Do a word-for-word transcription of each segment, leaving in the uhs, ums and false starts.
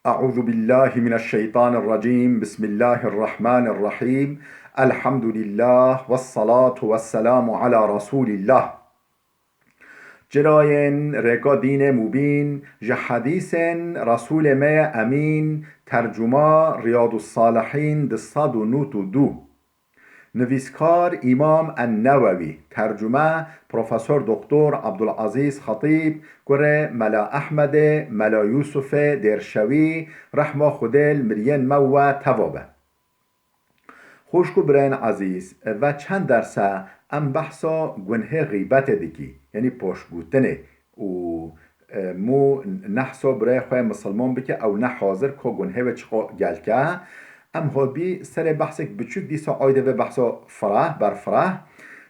أعوذ بالله من الشيطان الرجيم. بسم الله الرحمن الرحيم. الحمد لله والصلاة والسلام على رسول الله. Çirayên rêka dînê mubîn, ji hedîsên Resûlê me ye Emîn, tercuma Riyadus Salihîn du sed û nod û du. Nivîskar Îmam En-Newewî, tercume Profesor Doktor Abdulazîz Xetîb, kurê Mela Ehmedê, Mela Yûsufê Dêrşewî, rehma Xwedê li miriyên me û we teva be. Xwişk û birayên ezîz, ve çend derse em behsa gunhê xîbetê dikî, yanî poştgûtinê û, e, mû nehsa birayê xwe yê misilman bike, ew ne hazir ka gunhê wê çiqa gelk e. Em hobî serê behsek biçûk dîsa aydê vê behsa fireh, berfireh.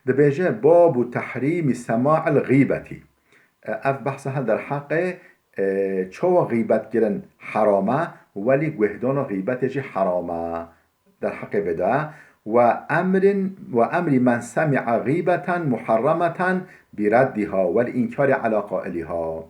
Dibêje, Babu tehrîmî sema'il xîbetî. E, ev behsa he derheqê, e, çawa xîbetkirin heram e, welî guhdana xîbetê jî heram e. Derheqê vê de, "Ve emrin, ve emri men semi'a xîbeten muharremeten bi reddiha vel inkari ala qailiha."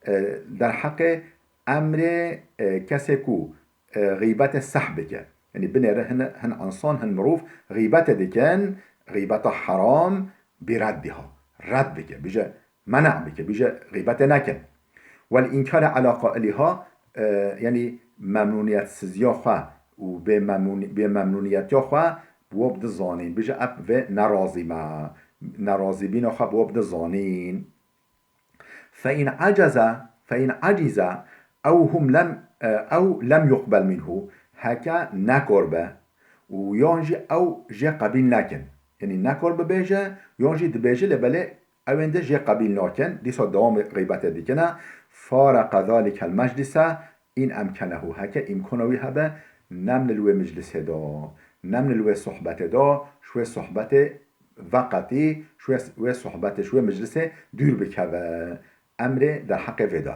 E, derheqê emrê, e, kesê ku, e, xîbetê seh bike. Yanî binêre hin, hin insan, hin mirov xîbetê dikin, xîbeta heram, bi reddiha. Red bike, bije, mena bike, bije, xîbetê nekin. Wel inkare ala qailiha, e, yanî memnûniyetsiziya xwe û bê memnûnî-, bê memnûniyetiya xwe bi we bide zanîn. Bije, ev vê nerazî me. Nerazîbîna xwe bi we bide zanîn. Fe in aceze, fe in acize, ew hum lem, e, ew lem yuqbel minhu. Heke nekor be û yan jî ew jê qebîl nekin. Yanî nekor bibêje, yan jî dibêje, lê belê ewên de jê qebîl nakin, dîsa dewamê xîbetê dikine. Faraka zalikel meclise in emkenehu, heke îmkana wî hebe, nemne li wê meclisê de, nemne li wê sohbetê de, ji wê sohbetê veqetî, ji wê, wê sohbetê, ji wê meclisê dûr bikeve. Emrê derheqê vê de.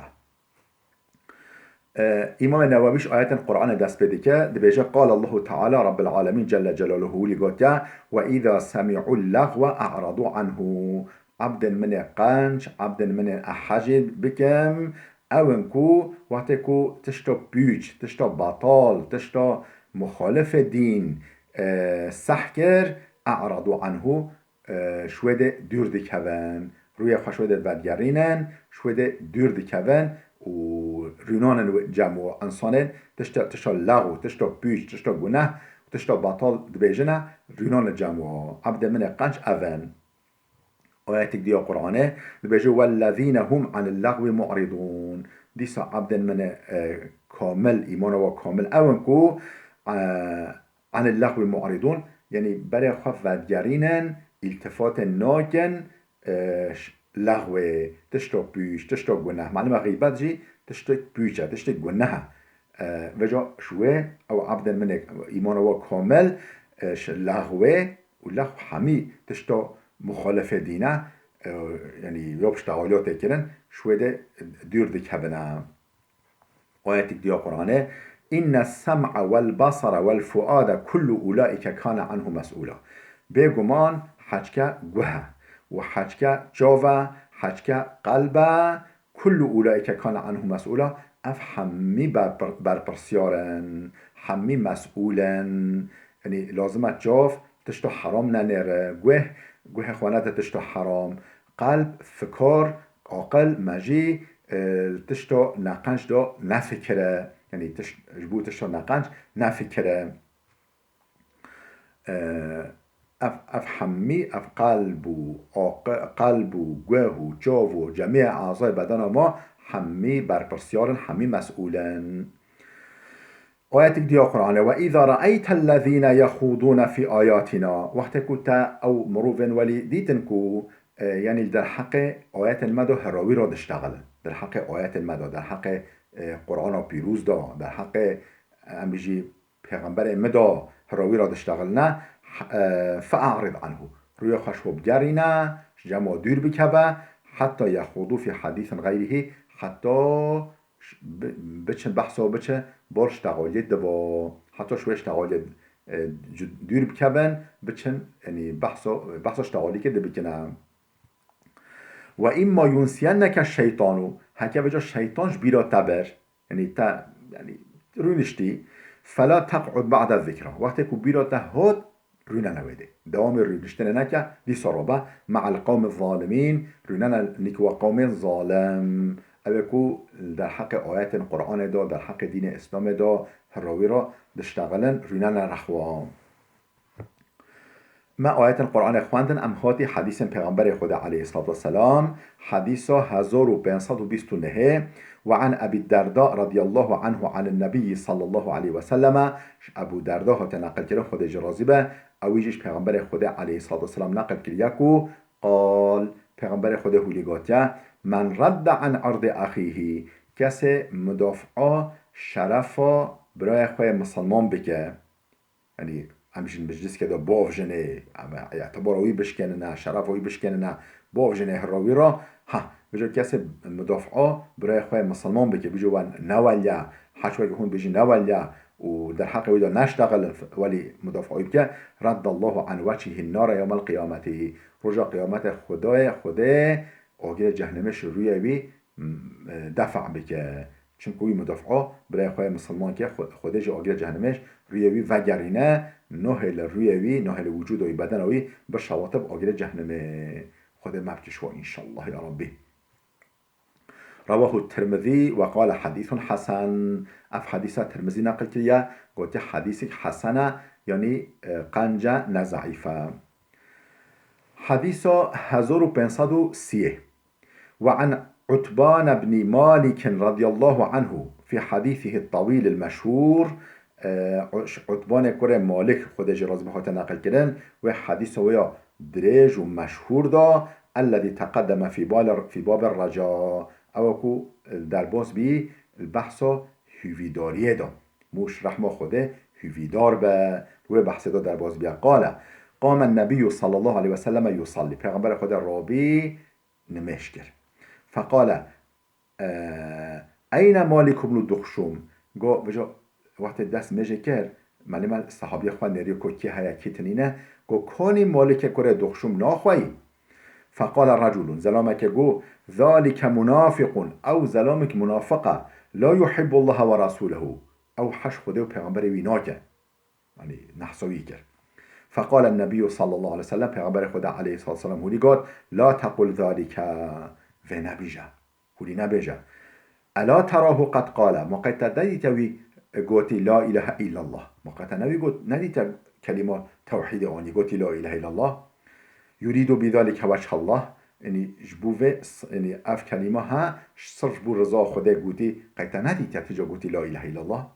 E, Îmamê Newewî ji ayetên Qur'anê dest pê dike, dibêje, Qal Allahu Teala Rabbil Alemîn Celle Celaluhu, wî gotiye, "Ve îza semî'ul lexwe e'radu anhu." Ebdên min ê qenc, ebdên min ê ehecî bikim, ew in ku wextê ku tişta pûç, tişta betal, tişta muxalifê dîn, e, seh kir, e'radu anhu, e, ji wê de dûr dikevin, rûyê xwe ji wê de vedigerînin, ji wê de dûr dikevin û rûnanin wê cem û insanên tişta, tişta lexw, tişta pûç, tişta guneh, tişta betal dibêjine, rûnanin cem û ebdê min ê qenc ev in. Ayetek diya Qur'anê dibêje, "Wellezîne hum anil lexwî mu'ridûn." Dîsa ebdên min ê, e, kamil, îmana wa kamil ew in ku, e, anil lexwî mu'ridûn, yanî berê xwe vedigerînin, îltifatê nakin, e, ş-, lexwê, tişta pûç, tişta guneh. Malum e, xîbet jî tiştek pûç e, tiştek guneh e. E, vêca ji wê ew ebdên min ê îmana wa kamil, e, ji lexwê û lexw hemî tişta muxalifê dîn e, e, yanî ya piştexaliya tê kirin, ji wê de dûr dikevine. Ayetek diya Qur'anê, "Inne sem'a wel basara wel fuade kullu ulaike kane anhu mes'ula." Bêguman heçke guh e û heçke çav e, heçke qelb e, kullu ulaike kane anhu mes'ula. Ev hemî berpir-, berpirsiyar in, hemî mes'ûl in. Yanî lazim e çav tişta heram nenêre, guh, guhê xwe nede tişta heram, qelb, fikar, aqil, mejî, e, li tişta neqenc de nefikire. Yanî tiş-, ji bo tişta neqenc nefikire. E, ev, ev hemî, ev qelb û aqi-, qelb û guh û çav û cemiyê ezayê bedena me hemî berpirsiyar in, hemî mes'ûl in. Ayetek diya Qur'anê, "Ve îza re'eytellezîne yexûdûne fî ayatîna." Wextê ku te ew mirovên welî dîtin ku, e, yanî li derheqê ayetên me de herawî re diştexilin. Derheqê ayetên me de, derheqê, e, Qur'ana pîroz de, derheqê, em bijî pêxemberê me de herawî re diştexilne, e, fe'arid anhu. Rûyê xwe ji xwe bigerîne, ji cem we dûr bikeve, heta yexûdû fî hedîsin xeyrihî, heta ş-, bi-, biçin behsa biçe bor ştexaliyê dibo. Heta ji wê ştexaliyê, e, cu-, dûr bikevin, biçin, yanî behsa, behsa ştexaliyê dibikine. "Ve imma yunsiyenneke şeytanu." Heke vêca şeytan ji bîra te bir. Yanî te Yani rûniştî, fela teq'ud ba'de zikra. Wextê ku bîra te hot, rûnene wê dê. Dewamê rûniştinê neke, dîsa robe, me'el qewmi zalimîn, rûnene nîkwa qewmên zalim. Ew ê ku derheqê ayetên Qur'anê de, derheqê dînê Îslamê de, hirawî re diştexilin, rûnene rexwa. Me ayetên Qur'anê xwendin, em hatî hedîsên Pêxemberê Xwedê aleyhissalatu vesselam, hedîsa hezar û pênc sed û bîst û nehê, ve an Ebî Derda radiyallahu anhu anin Nebiyyi sallallahu aleyhi ve selleme, ji Ebû Derda hate neqilkirin, Xwedê jî razî be, ewî jî ji Pêxemberê Xwedê aleyhissalatu vesselam neqil kiriye ku qal, Pêxemberê Xwedê hûlî gotiye, men radde an irdi axîhî, kesê mudafaa şerefa birayê xwe yê misilman bike, Yanî em jî mecliskê de bavjinê, em îtibara wî bişkenine, şerefa wî bişkenine, bavjinê hira wî re, ha, bijo kesê mudafaa birayê xwe yê misilman bike, bijo we neweliya, heç weke hûn bijî neweliya û derheqê wî de neştexilin, welî mudafaa wî bike, raddallahu an wechihî nara yewmel qiyameti. Roja qiyametê Xwedayê, Xwedê agirê cehnimê ji rûyê wî, m-, e, defa bike. Çimkî wî mudafaa birayê xwe yê misilman ke, Xwe-, Xwedê ji agirê cehnimê ji rûyê wî vegerîne, nohê li rûyê wî, nohê li wicûda wî, bedena wî bişewatib agirê cehnimê. Xwedê me bike ji wan înşallah ya Rabbî. Rewahu Tirmizî ve qale hedîsun hesen. Ev hedîsa Tirmizî neqil kiriye, gotiye hedîsek hesen e, yanî, e, qence ne zeîf e. Hedîsa hezar û pênc sed û sî. Ve an Utban ibn Malik radiyallahu anhu fi hadîsihi tawîl el meşhûr, e, Utbanê kurê Malik, Xwedê jê razî be, hate neqil kirin, wê hedîsa wê ya dirêj û meşhûr da, ellezî teqeddeme fî bal-, fî babir reca, ew ku derbas bî, behsa hûvîdariyê da. Mûş rehma Xwedê hûvîdar be, wê behsê da derbas bîye. Qale, qame nebiyyu sallallahu aleyhi ve selleme yusallî. Pêxemberê Xwedê rabî nimêj kir. Feqale, e, eyne Malik ibn Duxşum? Go, vêca wextê dest mêjê kir, melî me sahabiya xwe nêriyo ku kê heye, kê tinîne. Go, konî Malikê kurê Duxşum naxweyî? Feqale reculun, zelameke go, zalike munafiqun, ew zelamek munafiq e, la yuhibbullaha ve rasulehu, ew heş Xwedê û Pêxemberê wî nake. Yanî nehsa wî kir. Feqale nebiyyu sallallahu aleyhi ve sellem, Pêxemberê Xwedê aleyhissalatu vesselam hûnî got, la tequl zalike, vê nebîje. Hûnî nebêje. Ela terahu qed qale, ma qey te nedîte wî gotî la ilahe illallah? Ma qey te newî got, nedîte kelîma tewhîdê anî, gotî la ilahe illallah? Yurîdu bi zalike wechhallah, yanî ji bo vê s-, yanî ev kelîma he, sirf ji bo riza Xwedê gotî, qey te nedîte tu ca gotî la ilahe illallah?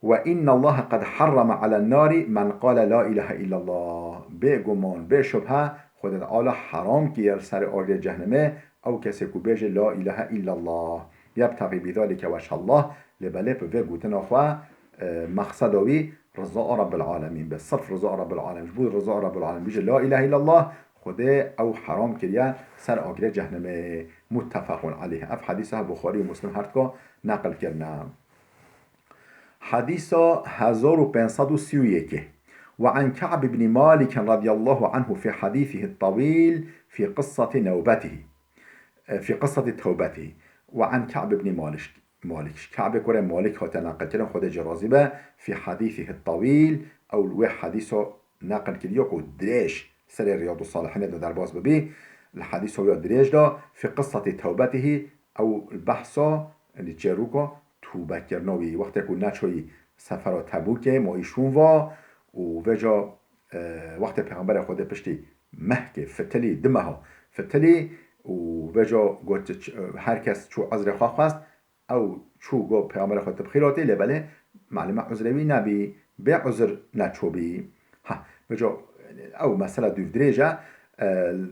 Ve innallaha qed harrame alen nari men qale la ilahe illallah. Bêguman, bê şubhe, Xwedê Teala heram kiriye li ser agirê cehnimê ew kesê ku bêje la ilahe illallah. Yebtexî bi zalike wechhallah, lê belê bi vê gotina xwe, e, mexseda wî riza Rabbil alemîn be. Sirf riza Rabbil alemîn. Ji bo riza Rabbil alemîn bêje la ilahe illallah, Xwedê ew heram kiriye ser agirê cehnimê. Muttefaqun aleyh. Ev hedîsa Buxarî û Muslim her dika neqil kirine. Hedîsa hezar û pênc sed û sî û yekê. Ve an Ka'b ibn Malik radiyallahu anhu fi hadîsihi tawîl fi qisseti newbetihi. E, fi qisseti tewbetihi. Ve an Ka'b ibn Malik, Malik. Ka'bê kurê Malik hate neqilkirin, Xwedê jê razî be, fi hadîsihi tawîl, ew wê hedîsa neqil kiriye ku dirêj serê Riyadu Salihînê de derbas bibî. Li hedîsa wê ya dirêj de, fi qisseti tewbetihi, ew behsa, yanî çêroka tûbekirina wî, wextê ku neçoyî sefera Tebûkê, ma î şûn va û vêca, e, wextê Pêxemberê Xwedê piştî mehkê fitilî, du meha fitilî û vêca got, ç-, her kes çû uzrê xwe xwest, ew çû got Pêxemberê Xwedê tu bi xêr hatî, lê belê malûm e uzrê wî nebî, bê uzr neçûbî. Ha, vêca ew mesele dûvdirêj e, e,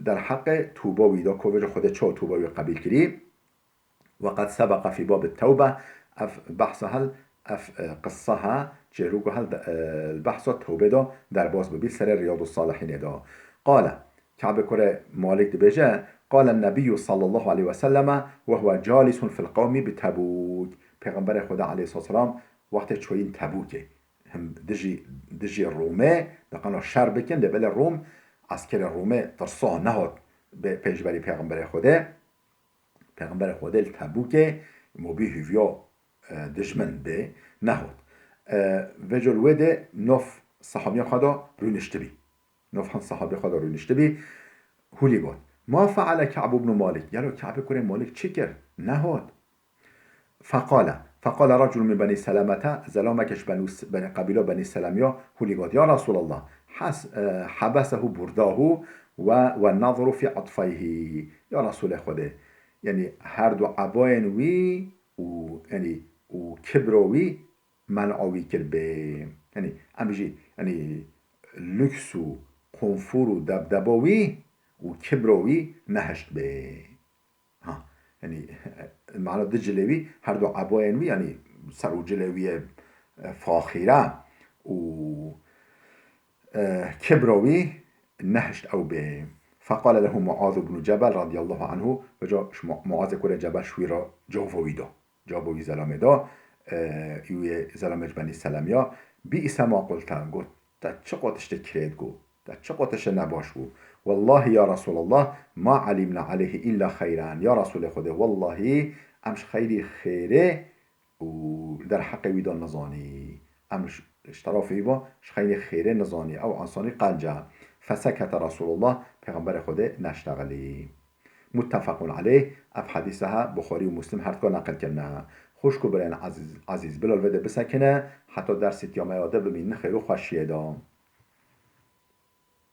derheqê tûba wî de, ku vêca Xwedê çawa tûba wî qebîl kirî. Ve qed sebeqa fî babit tewbe, ev behsa hel, ev, e, qissa he, çêroka hel, e, li behsa tewbê de derbas bibî, serê Riyadu Salihînê de. Qale, Ka'bê kurê Malik dibêje, qale nebiyyu sallallahu aleyhi ve selleme ve huve calisun fil qewmi bi Tebûk. Pêxemberê Xwedê aleyhissalatu vesselam wextê çoyîn Tebûkê, him dijî, dijî Rûmê, diqana şer bikin, lê belê Rûm, eskerê Rûmê tirsa nehat bê pêşberî Pêxemberê Xwedê. Pêxemberê Xwedê li Tebûkê, mobî hûviya, e, dijmin bê, nehot. E, vêca li wê de nov sehabiya xwe de rûniştibî. Nov han sehabiya xwe de rûniştibî, hûlî got. Ma feale Ka'b ibn Malik? Gelo Ka'b kurê Malik çi kir? Nehot. Feqale, feqale reculun min Benî Selemete, zelameke ji Benû-, Benî, qebîla Benî Selemiya hûlî got, Ya Resulallah, has-, e, hebesehu burdahu ve, ve nadru fî atfeyhi. Ya Resulê Xwedê, yanî her du ebayên wî û, yanî, û kibra wî men'a wî kir bê. Yanî, em bijî, yanî, lûks û konfor û debdeba wî û kibra wî nehişt bê. Ha, yanî, mana di cilê wî, her du ebayên wî, yanî ser û cilê wî ye, e, faxîre û, e, kibra wî nehişt ew bê. Feqale lehu Muaz ibn Cebel radiyallahu anhu, vêca ji Mu-, Muazê kurê Cebel ji wî re cava wî da. Cava wî zelamê da, e, wî zelamê ji Benî Selemiya, bi'se ma qulte, got, Te çiqo tiştê kirêt got. Te çiqo tiştê nebaş bû. Wellahî ya Resulallah, ma alimna aleyhi illa xeyran. Ya Resulê Xwedê, wellahî em ji xeyrî xêrê û derheqê wî de nizanî. Em ji, ji terafê wî ve ji xeyrê xêrê nizanî. Ew ensanî qenc e. Fesekete Resulullah, Pêxemberê Xwedê neştexilî. Muttefequn aleyh, ev hedîse he Buxarî û Muslim her duka neqil kirine. Xwişk û birayên ezîz, ezîz, bila li vê de bisekine, heta dersê tiya me ya de bimînin xêr û xweşiyê de.